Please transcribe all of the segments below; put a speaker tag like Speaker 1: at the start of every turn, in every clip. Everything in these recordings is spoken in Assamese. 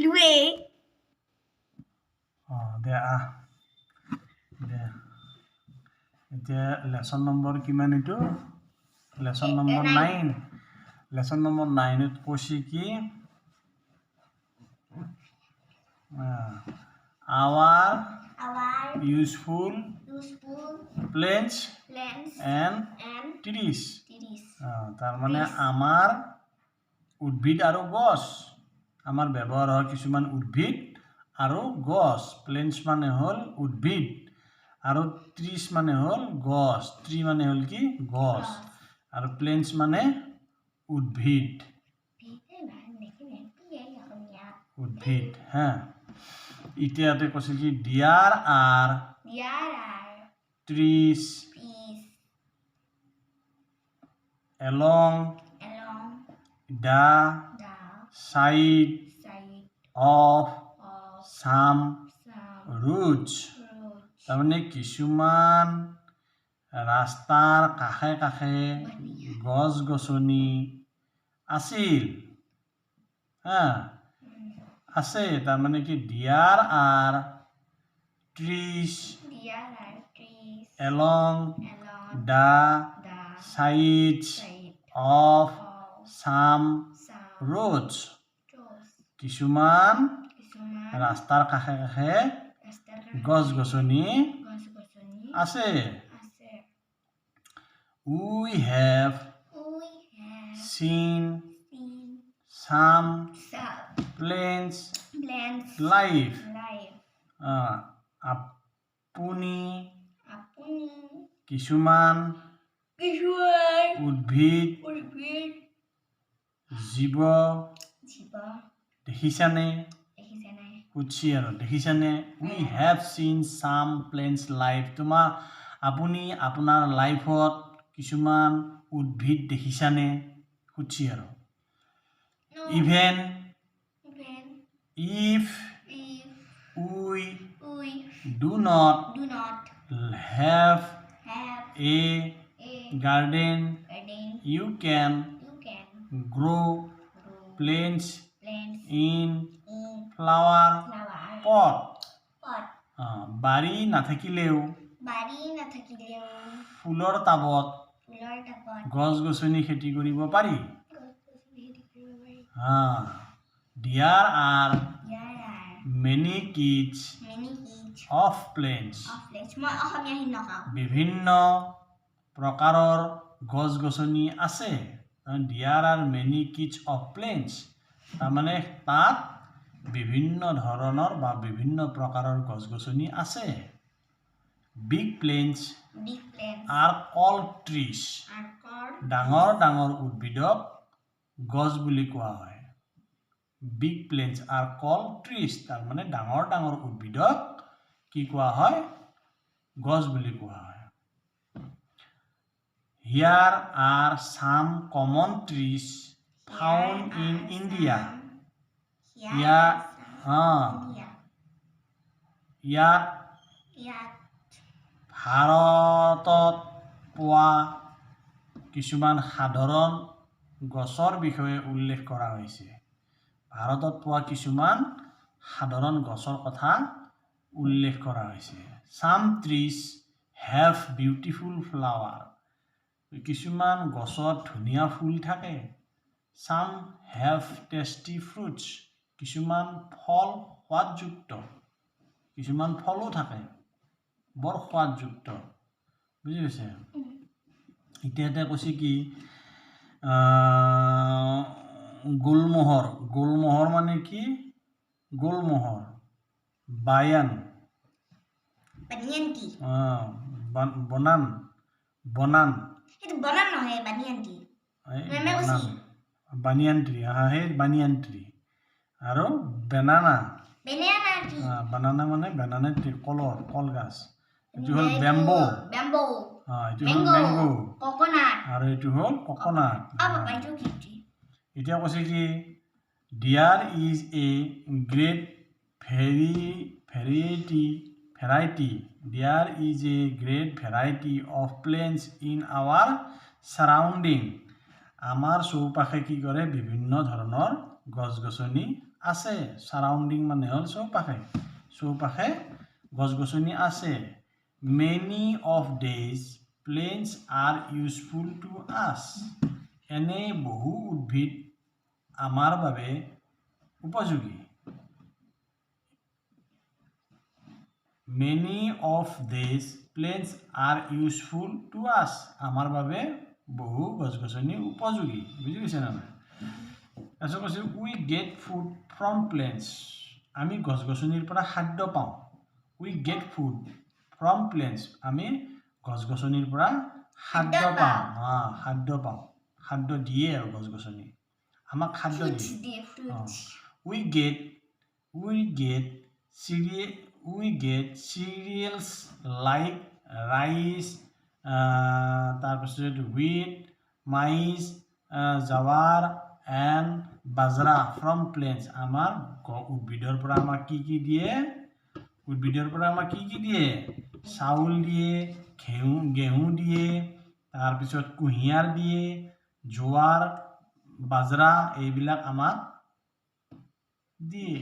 Speaker 1: পঢ়িলোৱেই।
Speaker 2: অঁ, দে, আহ দে। এতিয়া লেচন নম্বৰ কিমান এইটো? Lesson number
Speaker 1: 9।
Speaker 2: 9। Lesson number 9ত কৈছে কি? Hour
Speaker 1: hour
Speaker 2: useful
Speaker 1: useful
Speaker 2: plants
Speaker 1: plants
Speaker 2: and
Speaker 1: and
Speaker 2: trees.
Speaker 1: Trees.
Speaker 2: তাৰমানে আমাৰ উদ্ভিদ আৰু গছ, আমাৰ ব্যৱহাৰ হোৱা কিছুমান উদ্ভিদ আৰু গছ। প্লেণ্টছ মানে হ'ল উদ্ভিদ আৰু ট্ৰিজ মানে হ'ল গছ। ট্ৰি মানে হ'ল কি? গছ। আৰু প্লেণ্টছ মানে উদ্ভিদ। উদ্ভিদ হা। এতিয়া ইয়াতে কৈছে কি? There are
Speaker 1: There are
Speaker 2: trees
Speaker 1: trees
Speaker 2: along
Speaker 1: along
Speaker 2: the
Speaker 1: the
Speaker 2: side
Speaker 1: side
Speaker 2: of
Speaker 1: of
Speaker 2: some
Speaker 1: some
Speaker 2: roads.
Speaker 1: roads.
Speaker 2: তাৰমানে কিছুমান ৰাস্তাৰ কাষে কাষে গছ গছনি আছিল, হা, আছে। তাৰমানে কি? There are trees
Speaker 1: There are trees
Speaker 2: along
Speaker 1: along
Speaker 2: the
Speaker 1: the
Speaker 2: sides
Speaker 1: side
Speaker 2: of
Speaker 1: of
Speaker 2: some
Speaker 1: some
Speaker 2: roads.
Speaker 1: roads.
Speaker 2: কিছুমান
Speaker 1: কিছুমান
Speaker 2: ৰাস্তাৰ কাষে কাষে
Speaker 1: ৰাস্তাৰ কাষে
Speaker 2: গছ গছনি
Speaker 1: গছ গছনি
Speaker 2: আছে।
Speaker 1: আছে।
Speaker 2: We have
Speaker 1: We have
Speaker 2: seen
Speaker 1: seen
Speaker 2: some
Speaker 1: some
Speaker 2: plants
Speaker 1: plants
Speaker 2: live.
Speaker 1: live.
Speaker 2: আপুনি
Speaker 1: আপুনি
Speaker 2: কিছুমান
Speaker 1: কিছুমান
Speaker 2: উদ্ভিদ
Speaker 1: উদ্ভিদ
Speaker 2: জীৱ
Speaker 1: জীৱ
Speaker 2: দেখিছানে?
Speaker 1: দেখিছেনে?
Speaker 2: সুধছি আৰু, দেখিছানে? We have seen some plants live. তোমাৰ আপুনি আপোনাৰ লাইফত কিছুমান উদ্ভিদ দেখিছানে, সুধছি আৰু।
Speaker 1: No.
Speaker 2: Even
Speaker 1: Even
Speaker 2: if
Speaker 1: if
Speaker 2: we
Speaker 1: we
Speaker 2: do not
Speaker 1: do not
Speaker 2: have
Speaker 1: have
Speaker 2: a
Speaker 1: a
Speaker 2: garden,
Speaker 1: garden,
Speaker 2: you can
Speaker 1: you can
Speaker 2: grow
Speaker 1: grow
Speaker 2: plants
Speaker 1: plants
Speaker 2: in
Speaker 1: in
Speaker 2: flower
Speaker 1: flower
Speaker 2: pot.
Speaker 1: pot.
Speaker 2: বাৰী নাথাকিলেও
Speaker 1: বাৰী নাথাকিলেও
Speaker 2: ফুলৰ টাবত
Speaker 1: ফুলৰ টাবত
Speaker 2: গছ গছনি খেতি কৰিব পাৰি।
Speaker 1: গছ গছনি খেতি কৰিব পাৰি।
Speaker 2: There are
Speaker 1: There are
Speaker 2: many kinds
Speaker 1: many kinds
Speaker 2: of plants.
Speaker 1: of plants. মই অসমীয়া নকওঁ।
Speaker 2: বিভিন্ন প্ৰকাৰৰ গছ গছনি আছে। There are many kinds of plants, তাৰমানে তাত বিভিন্ন ধৰণৰ বা বিভিন্ন প্ৰকাৰৰ গছ গছনি আছে। Big plants
Speaker 1: Big plants
Speaker 2: are called trees.
Speaker 1: are called
Speaker 2: ডাঙৰ ডাঙৰ উদ্ভিদক গছ বুলি কোৱা হয়। Big plants are called trees, তাৰমানে ডাঙৰ ডাঙৰ উদ্ভিদক কি কোৱা হয়? গছ বুলি কোৱা হয়। Here are some common trees found in India.
Speaker 1: Here
Speaker 2: year
Speaker 1: are some India.
Speaker 2: ইয়াত
Speaker 1: ইয়াত
Speaker 2: ভাৰতত পোৱা কিছুমান সাধাৰণ গছৰ বিষয়ে উল্লেখ কৰা হৈছে। ভাৰতত পোৱা কিছুমান সাধাৰণ গছৰ কথা উল্লেখ কৰা হৈছে। Some trees have beautiful flower. কিছুমান গছত ধুনীয়া ফুল থাকে। Some have tasty fruits. কিছুমান ফল সোৱাদযুক্ত, কিছুমান ফলো থাকে বৰ সোৱাদযুক্ত। বুজি পাইছে? এতিয়া এতিয়া কৈছে কি? গোলমোহৰ। গোলমোহৰ মানে কি? গোলমোহৰ, বায়ান।
Speaker 1: Banyan tree.
Speaker 2: বনান, বনান।
Speaker 1: সেইটো বনান নহয়, বানিয়ান ট্ৰি।
Speaker 2: এই
Speaker 1: মেমে
Speaker 2: বনান।
Speaker 1: কৈছি।
Speaker 2: বানিয়ান ট্ৰি, হা, সেই বানিয়ান ট্ৰি আৰু বেনানা।
Speaker 1: Banana tree.
Speaker 2: বানানা মানে বেনানা ট্ৰি, কলৰ কল গাছ। এইটো হ'ল বেম্বো।
Speaker 1: বেম্বো।
Speaker 2: এইটো হ'ল
Speaker 1: মেংগো।
Speaker 2: মেংগো।
Speaker 1: ককনাট।
Speaker 2: আৰু এইটো হ'ল ককনাট।
Speaker 1: অ বাবা, এইটো কি ট্ৰি?
Speaker 2: এতিয়া কৈছে কি? There is a great variety. There is a great variety of plants in our surrounding. আমাৰ চৌপাশে কি কৰে? বিভিন্ন ধৰণৰ গছ গছনি আছে। ছাৰাউণ্ডিং মানে হ'ল চৌপাশে, চৌপাশে গছ গছনি আছে। Many of these plants are useful to us. এনে বহু উদ্ভিদ আমাৰ বাবে উপযোগী। Many of these plants are useful to us. আমাৰ বাবে বহু গছ গছনি উপযোগী। বুজি পাইছে নে নাই? তাৰপিছত কৈছে, we get food from plants. আমি গছ গছনিৰ পৰা খাদ্য পাওঁ। We get food from plants. আমি গছ গছনিৰ পৰা খাদ্য
Speaker 1: খাদ্য
Speaker 2: পাওঁ।
Speaker 1: পাওঁ।
Speaker 2: খাদ্য পাওঁ, খাদ্য দিয়ে আৰু গছ গছনি আমাক খাদ্য
Speaker 1: ফ্ৰুটছ
Speaker 2: দিয়ে।
Speaker 1: দিয়ে, fruits.
Speaker 2: We get cereals like rice, তাৰপিছত wheat, maize, jowar and bajra from plants. আমাৰ উদ্ভিদৰ পৰা আমাক কি কি দিয়ে? উদ্ভিদৰ পৰা আমাক কি কি দিয়ে? চাউল দিয়ে, ঘেঁহু দিয়ে, তাৰপিছত কুঁহিয়াৰ দিয়ে, জোৱাৰ, বাজৰা, এইবিলাক আমাক দিয়ে।
Speaker 1: দিয়ে।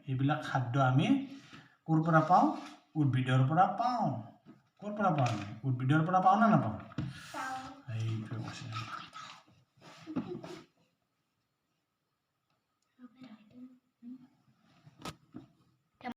Speaker 2: এইবিলাক খাদ্য আমি ক'ৰ পৰা পাওঁ? উদ্ভিদৰ পৰা পাওঁ। ক'ৰ পৰা পাওঁ আমি? উদ্ভিদৰ পৰা পাওঁ নে নাপাওঁ?
Speaker 1: পাওঁ।